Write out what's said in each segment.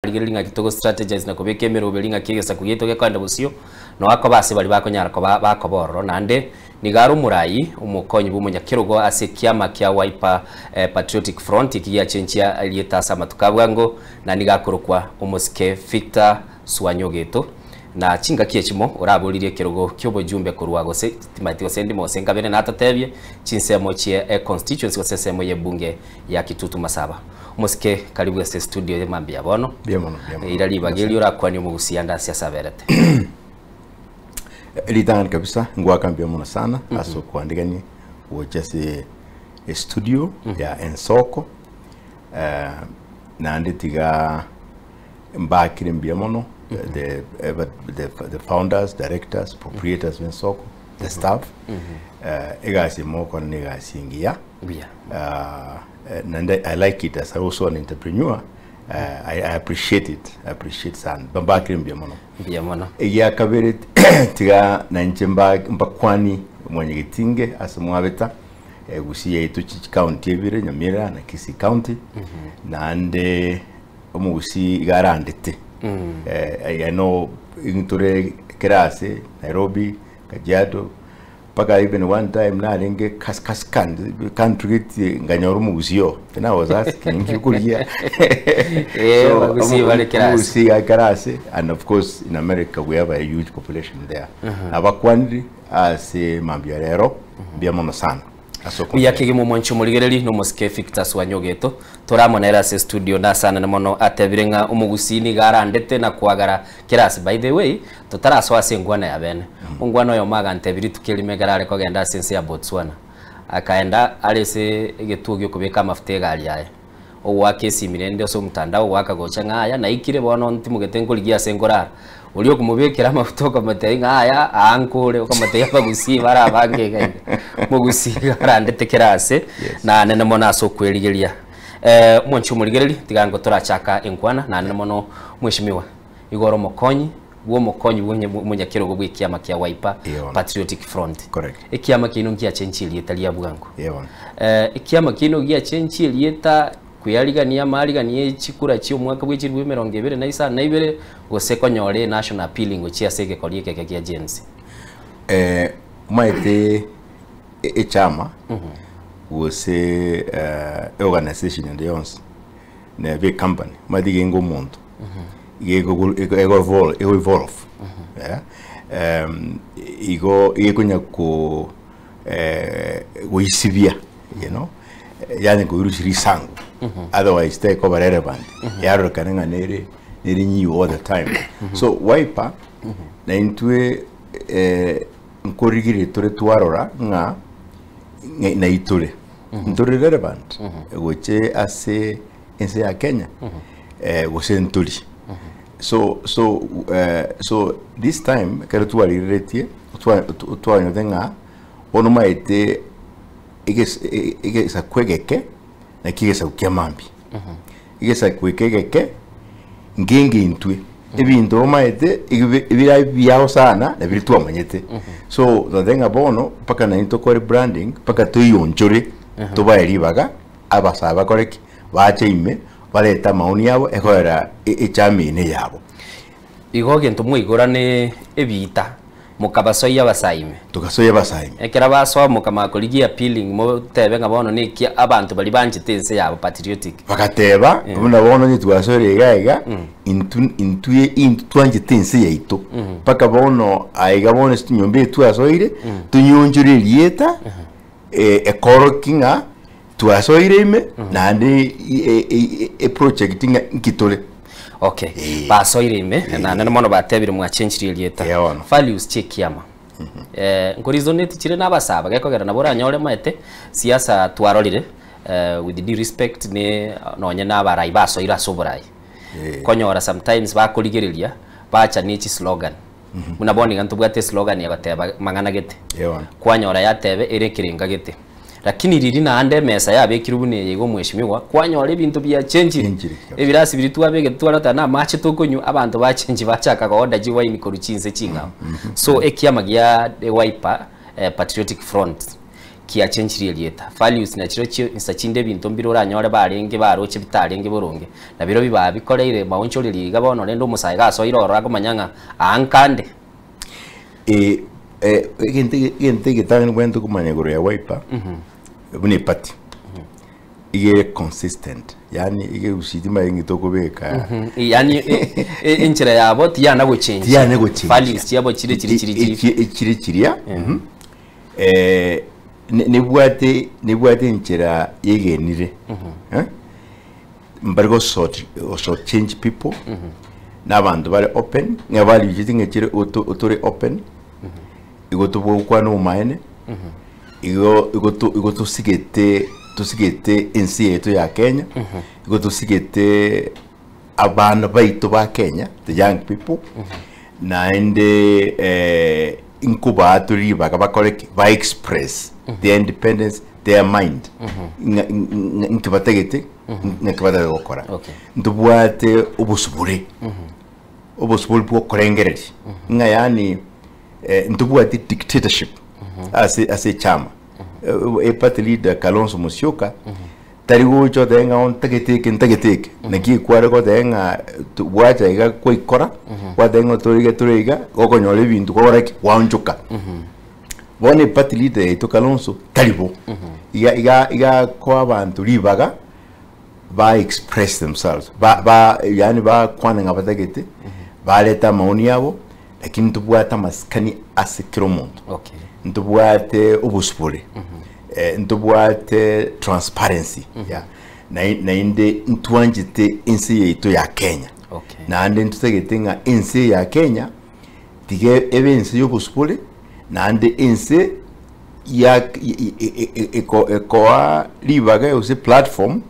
Rigereria ng'aki togo strategize na kobeka emeroberi ng'aki egesaku giaito gekoenda bosio, noa koba ase baria bakonyara koba bakoba ororo. Naende nigo are omorai omokonyi bw'omonyakerogo ase ekiama kia Wiper Patriotic Front eki giachenchia erieta ase amatuko a bwango, na nigo akorokwa omosike Victor Swanyogeto. Na chingaki echimo oraboririe ekerogo ki'obojumbe korwa gose timanyeti gose ndimo gose nkabere natotebie chinsemo chie econstituency gose ensemo y'ebunge ya Kitutu Masaba. Omosike karibu ase estudio eye mambia bono. Mbuya mono, mbuya mono. Ira ribaga erio orakwanie omogusia ande ase ase aberete. Ritang'ani kabisa ngwaka mbuya mono sana ase okwandigania gocha ase estudio ya Ensoko eh, naende tiga mbakire mbuya mono the, the, the founders, directors, proprietors b'Ensoko, the staff eh, egasi mogokora na egasi engiya Mbuya. uh, naende I like it as also an entrepreneur I, I appreciate it I appreciate sana mbakire mbuya mono Mbuya mono. egia kabere tiga nainche mba- mbakwani mwanyagetinge ase mwabeta eh, gusii yaito chi county ebere Nyamira na Kisii county naende omogusii iga arandete eh, I know intore kera ase Nairobi Kajiado Mpaka even one time narenge kas kas country gete nkanyora omogusii oo then I was asking inki okorigia Eh, abagusii bare kera ase. omogusii iga kera ase and of course in America we have a huge population there nabakwanire ase mambia rero mbuya mono sana ase Buya okontebia. kegima omwanchi omorigereri na omosike Victus Wanyogeto tore amo nere ase studio nasanane mono atebire ng'a omogusii nigo arandete na koagara kera ase by the way Totarasoa ase enkwana ya bene, omongwana oyomo agantebia rituko erimo ekero are kogenda ase ense ya Botswana. Akaenda are ase egetuo gi'okobeka amafuta egari yaye, ogoaka esimi rende ase omotandao ogoaka gocha ng'a aya naikire bono ntimogete nkorigia ase nkorara. Oria okomobekera amafuta okamotebia ng'a aya aa nkore, okamotebia abagusii bare abange iga iga. Omogusii iga arandete kera ase, na nene mono ase okwerigeria. Omonche omorigereri, tiga nigo torachaka enkwana, naende mono mweshimiwa. Igo ore omokonyi bw'omokonyi bw'omonyakerogo bw'ekiama kia Wiper Eeh bono. Patriotic Front. Correct. Ekiama kiaino ngiachenchie erieta ria bwango. Eeh bono. Eh, ekiama kiaino giachenchie erieta kweyarigania amarigani ye chikura chi'omwaka bwe chilifu emerongo ebere na isano na ibere gose konyora enational appealing gochia ase egekori ekeke kia Gen Z. Eh, omanyete e- echama gose eh, eorganization ende yonsi neba ecompany omanyete iga enge omonto iga ego ego ego evolve eh, igo egokonya ko goisibia you know yaani koirusia risangu otherwise tekoba relevant yarorekana ng'a nere nere new all the time so wiper na intwe nkorigereria tore twarora ng'a naitore Ntori relevant goche ase ense ya Kenya eh, gose ntori so so eh, so this time ekero twarigereretie twa- twa- twanyorete ng'a bono omanyete eges- e- egesaku egeke naki egesaku kia mambia egesaku eke egeke ngenge intwe ebinto omanyete ebibe ebira biao sana na biria twamanyete so notebe ng'a bono mpaka naintwe tokore branding mpaka toionchore tobae ribaga abasae bakore ki bache ime barete amaoni abo ekorera e- echama eye neyabo. Igo egento mwaigora ne ebiita, mokabasoyia abasae ime. Togasoyia abasae ime. Ekero basoa mokamanya korigia appealing motebe ng'a bono neki abanto baria banchete ense yabo patriotic. Bagateba, buna bono onye twasoire iga iga, intwe intwe intwe twanchete ense yaito, mpaka bono aiga bono ase chinyomba eye twasoire, tonyonchore erieta, ekorokia ng'a twasoire ime, naende eproject ng'a nki tore. Okay, basoire ime, naende mono batebire mwachenchirie erieta. Eh, bono. Values chi'ekiama. Eh, nkoresonate chire na abasaaba gekogera nabo oranyore omanyete siasa twarorire eh, with due respect ne nonye na abarai basoire ase oborai konyora sometimes bakorigereria bacha ne chislogan buna bono iga ntobwate eslogan egoteba mang'ana gete Eh, bono. kwanyora yatebe ere ekerenga gete Lakini riria naende emesa yabekirwe buna eye iga omweshimiwa, kwanyora ebinto biachenchire. Chenchire kabisa. Ebirasi biria twabegete twarotana na amache tokonywa, abanto bachenchi bachaka go-order chiwaini korwa chinse ching'ao. So ekiama gia The Wiper eh, Patriotic Front Kiachenchirie erieta. Values nachirochio insa chinde ebinto mbire oranyore barenge baroche bitarenge boronge. Na birobio babikoreire maonchoreria iga bono rende omosae gasoire ororo akomanya ng'a aa nkande. Eh, eh, egento egento egetang'ani bwenerete komanya igoro ya Wiper, buna eparty, iga ere consistent, yaani iga egusii timanyeti ng'iti tokobeka Yaani enchera yabo tiyana gochenjia. Tiyana gochenjia. Values chiabo chire chiri chiri chiri. Echire chiria, eh, nebwate nebwate enchera yegenire eh? Mbari gosort gosort change people na abanto bare open ng'a baricheti ng'a chire oto otore open igo tobogokwana obomaene igo igo to igo tosigete tosigete ense yaito ya Kenya igo tosigete abana baito ba Kenya, the young people, naende eh, nkobaa tore ribaga bakore ki? Ba express their independence, their mind, ng'a- ng'a- nki batagete, ng'aki batagete gokora. Okay. Ntobwate obosubure, obosubure bwa okorengereria, ng'a yaani eh, ntobwati dictatorship ase ase echama. Eh, Eparty leader Kalonzo Musyoka, Tari gocha otebe ng'a oh ntagete eke ntagete eke, naki ekware goteba ng'a to gwacha iga kwaikora, gwateba ng'a tore iga tore iga, gokonyora ebinto kwakora ki? Gwaonchoka. Bono eparty leader yaito Kalonzo tari bo, iga iga iga akoa abanto ribaga ba express themselves, ba ba yaani bakwane ng'a batagete, barete amaoni abo, lakini ntobwate amasikani ase kera omonto. Okay. Ntobwate obosubore, eh, ntobwate transparency, yeah. Nai- naende ntwanchete ense yaito ya Kenya. Okay. Naende ntotagete ng'a ense ya Kenya tiga ebe ense y'obosubore naende ense ya i- i- i- i- eko- ekoa ribaga gose platform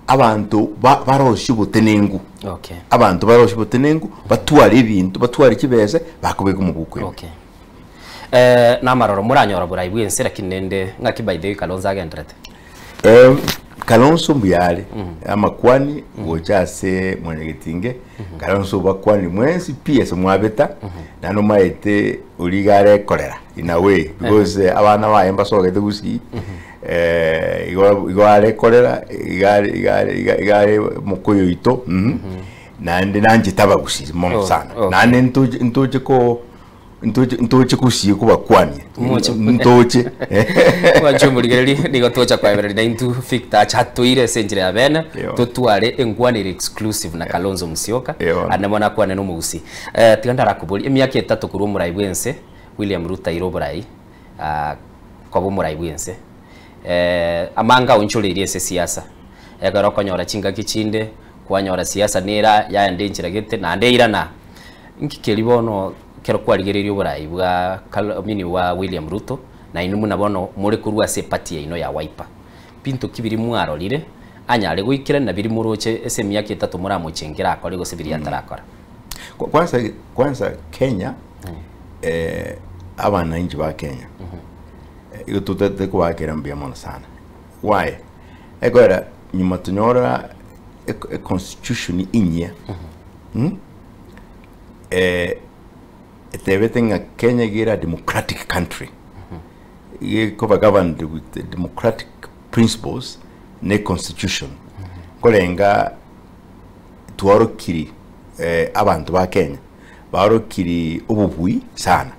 abanto ba- barosie obotenengu Okay. abanto barosie obotenengu batware ebinto batware chibesa bakobeka omobuko ime. Okay. Eh, namaroro moranyora borai bwense lakini nende ng'aki by the way Kalonzo agenderete. Eh, Kalonzo mbuya are amakwani gocha ase mwanyagetinge Kalonzo obakwani mwensi pi ase mwabeta naende omaete oria iga arekorera in a way because eh, abana baye mbasogete gusii eh, igo igo arekorera iga are iga are iga iga are mokoyo oito mhm. Naende nanchete abagusii mono Oh, sana okay. naende ntoche ntoche ko Ntoche ntoche gusii kobakwania Moche- ntoche Mwanche omorigereri nigo tocha koebereria naintwe Victor ache atoeire ase enchera ya bene Eyo. totware enkwana ere exclusive na Kalonzo Musyoka Eyo. ande bono akwane na omogusii. Eh, tiga ndarakoborie emiaka etato korwa omorai bwense William Ruto aire oborai ah, koba omorai bwense eh, amanga aonchoreirie ase siasa ekero okonyora chingaki chinde kwanyora siasa nera yaenda enchera gete naende eirana Inki keria bono ekero kwarigereirie oborai bwa Kal I mean bwa William Ruto, na inwe buna bono more korwa ase eparty yaino ya Wiper? Binto ki biria mwarorire anyare goikerania na biria moroche ase emiaka etato moramochengere akore gose biria atarakora? Kwa- Kwanza, kwanza Kenya eh, abananchi ba Kenya eh, igo totete kobakera mbuya mono sana. Why? Ekogera nyuma tonyora e- e constitution inyia mm? eh, etebete ng'a Kenya iga ere a democratic country iga ekoba governed with the democratic principles ne constitution nkorenga twarokiri eh, abanto ba Kenya barokiri obobui sana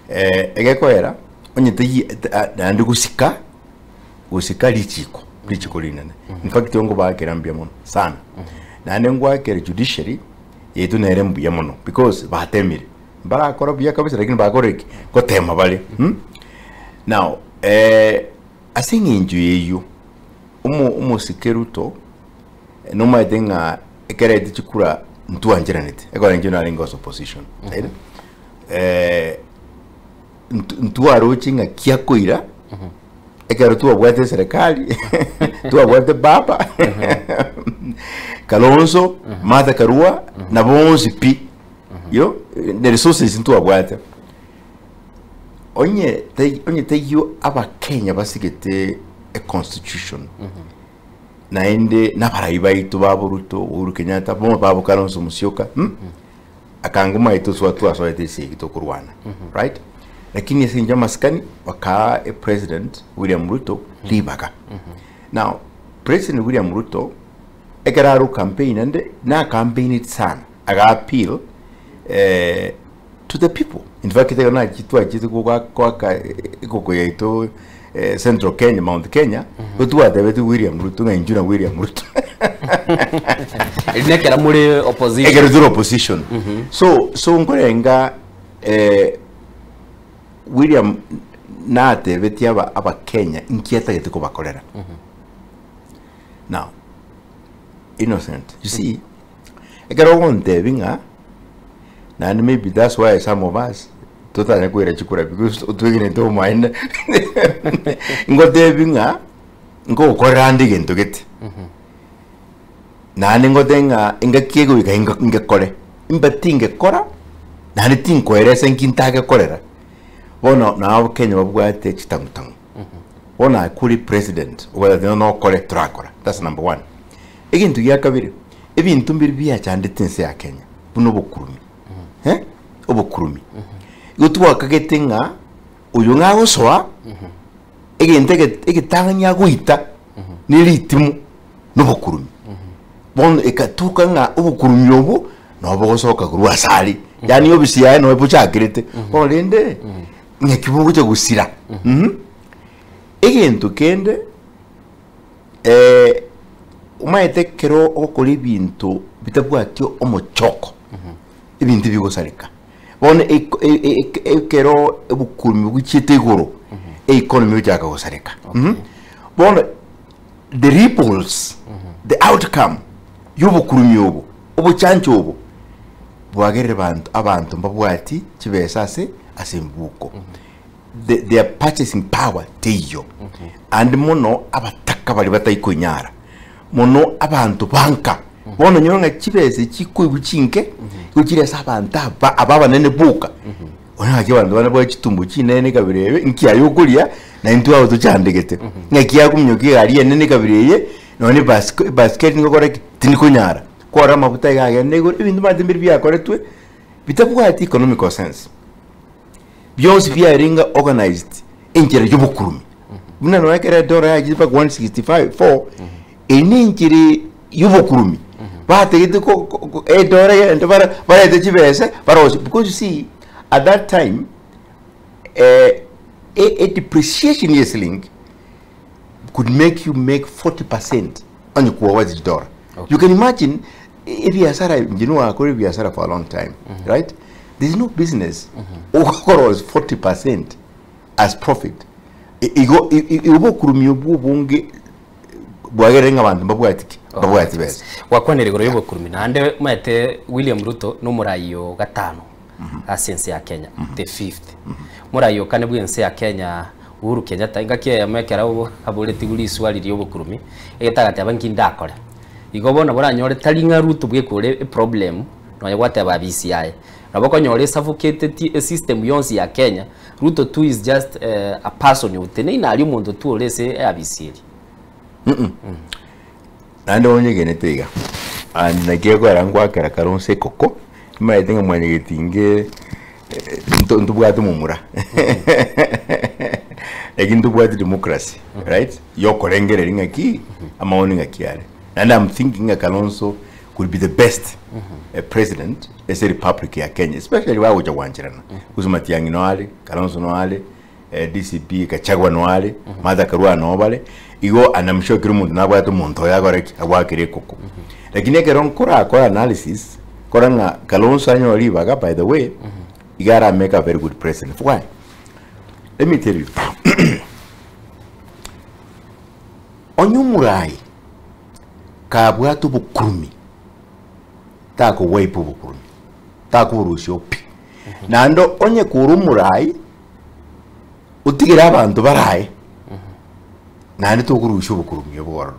eh, egekoera onye teiyo naende gosika gosika richiko richiko rinene in fact ngobakera mbuya mono sana naende ngwakere judiciary yaito nere mbuya mono because batemire mbarakora buya kabisa lakini bakorire ki gotema bare mm? Now eh, ase eng'encho eyio omo omosike Ruto nomaete ng'a ekero aete chikura ntwancheranete ekero inche narenge ase opposition right? Eh, ntwaroche ng'a kiakoira ekero twabwate eserekari twabwate baba Kalonzo Martha Karua na bonsi pi yo the resources ntwabwate onye tai- onye taiyo abakenya basigete e constitution naende nabarai baito babo Ruto Uhuru Kenyatta bono babo Kalonzo Musyoka hmm? Akanga omanyete osoa twasoete esegi tokorwana right? Lakini ase eng'encho y'amasikani bakaa epresident William Ruto ribaga. Now, President William Ruto ekero are gocampaign ande na campaigneti sana, aga appeal eh, to the people. In fact ekero nachi twachete goka goaka ekoko yaito eh, Central Kenya, Mount Kenya, igo twatebetie William Ruto ng'a inchuo na William Ruto. Eri nekero more opposition. Ekero tore opposition. So so nkorenga eh, William natebetie aba abakenya inki atagete kobakorera. Now, Innocent, you see, ekero ogontebi ng'a naende maybe that's why some of us totanya koira chikura because otwegenete omoene ngotebi ng'a nkogokorera ande egento gete Naende ngote ng'a engaki egoika inga- ingekore, imbe tingekora, naende tinkoeresa inki ntagekorera. Bono nabo Kenya babwate chitang'utang'u. Bono aye kore president, obwate ati nokore torakora, that's number one. Egento gia kabere, ebinto mbire biachandete ense ya Kenya, buna obokurumi, eh, obokurumi. Igo twakagete ng'a oyo ng'a agosoa, egento ege- egetang'ani agoita ne ritimo na obokurumi. Bono ekatuka ng'a obokurumi obwo nabo bogosoka korwa ase are, yaani obisi yaye nabo bochakerete. Bono rende ng'aki bogocha gosira mh. Egento kende omanyete ekero ogokora ebinto bitabwati omochoko, ebinto bigosareka. Bono eko- e- e- e- ekero obokurumi bochiete igoro, economy egochaka gosareka mh. Bono the ripples, the outcome y'obokurumi obo, obochancho obo, bwagerire banto abanto mbabwati chibesa ase ase embuko. The, their purchasing power teiyo. Ande mono abataka baria bataikoinyara, mono abanto banka. Bono onyore ng'a chibesa echi chikoigwa chinke, igo chire ase abanto aba aba abanene boka. Onye ng'aki abanto bande bwa chitumbo chinene kabere ebe, nki aye okoria, na intwe abo tochandegete. Ng'aki akominyokia egari enene kabere eye, nonye na ebasikeli nigokora ki? Tindikonyara. Kwarora amafuta iga agende igoro, ebinto omanyete mbire biakoretwe, bitabwati economical sense. Bionsi biarenge organized enchera y'obokurumi. Buna nonya ekero edora yachire mpaka 165 4, eye ne enchera y'obokurumi. Batagete ko- ko- ko- edora egende bara barete chibesa barosie because you see at that time eh, a, a depreciation ye siling could make you make 40% onye kuogocha chidora. You can imagine ebiasara inche niwakora ebiasara for a long time right there is no business ogokora 40% as profit igo igo obokurumi obwo obonge bwagerire ng'a abanto mbabwati ki mbabwati besa Gwakwanire igoro y'obokurumi naende omanyete William Ruto na omorai o gatano ase ense ya Kenya, the fifth. Omorai o kane bw'ense ya Kenya Uhuru Kenyatta engaki eyemo ekero aboretigwe riswali ria obokurumi, egete agateba nki ndakore. Igo bono boranyore tari ng'a Ruto bweka ore eproblem nonya gwateba abisi yaye. Nabo okonyora esuffocatetie esystem yonsi ya Kenya, Ruto tu is just a person oteneine aria omonto tu ore ase eabisi eria. Naende onyegenete iga, and naki ekwera ngwakera kare onsi ekoko, nimanyete ng'a mwanyagetinge nto ntobwate omomura lakini ntobwate democracy right, yokorengereria ng'aki amaoni ng'aki are. Naende I'm thinking ng'a Kalonzo could be the best president ase republic ya Kenya especially bagocha gwancherana, gose Matiang'i no are, Kalonzo no are. DCP Gachagua no are, Martha Karua no bare, igo and I'm sure kera omonto nabwate omonto oye agore ki? Agwakere ekoko. Lakini ekero nkorakora analysis, kora ng'a Kalonzo anyore ribaga by the way, iga ara make a very good president. Why? Let me tell you. Onye omorai kabwate obokurumi, takowipe obokurumi, takoborusia pi. Naende onye kore omorai, otigere abanto barae, naende tokorusia obokurumi obo ororo.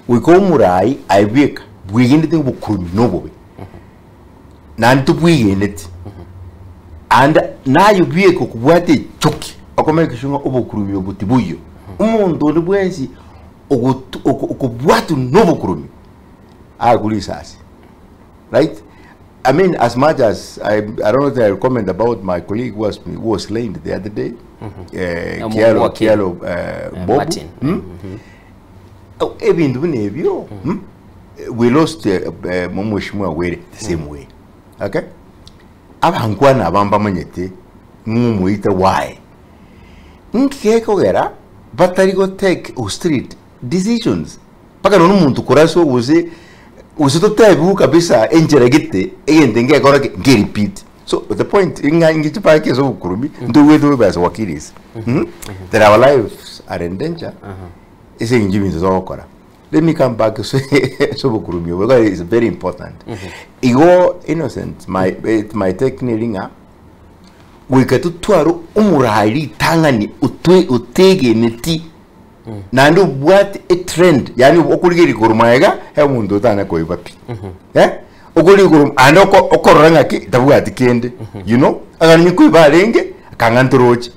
Goika omorai aye bweka bwegenete obokurumi na obobe, naende tobwegeneti, ande naye bweka okobwata echoki okomake sure ng'a obokurumi obo tiboiyo. Omonto onde bwensi ogotu oko okobwatwa na obokurumi, agakwa risasi, right? I mean, as much as I don't know if I will comment about my colleague who was slain the other day, Kialo, Wakili. Kialo Bobu. Martin. Oh, ebintu bino ebyo, We lost mheshimiwa Were the same way. Okay? Abankwana abambamanyete ng'omoita why? Nkekogera batari go take street decisions paka nono omonto koraswa gose gose totebiwu kabisa enchera gete egento ngekora nge repeat. So the point ing'a ngichipake ase obokurumi ntobwete bobe as wakiris, That our lives are in danger ase eng'encho ebinto togokora. Let me come back ase obokurumi obo because it's very important. Igo Innocent, my take neri ng'a goika totware omorari ritang'ani otegeneti naende obwate etrend, yaani okorigereria korwa maega he omonto otana koiba pi, eh, okorigereria korwa ande okorora ng'aki tabwati kende, aganye koiba arenge akang'a ntoroche.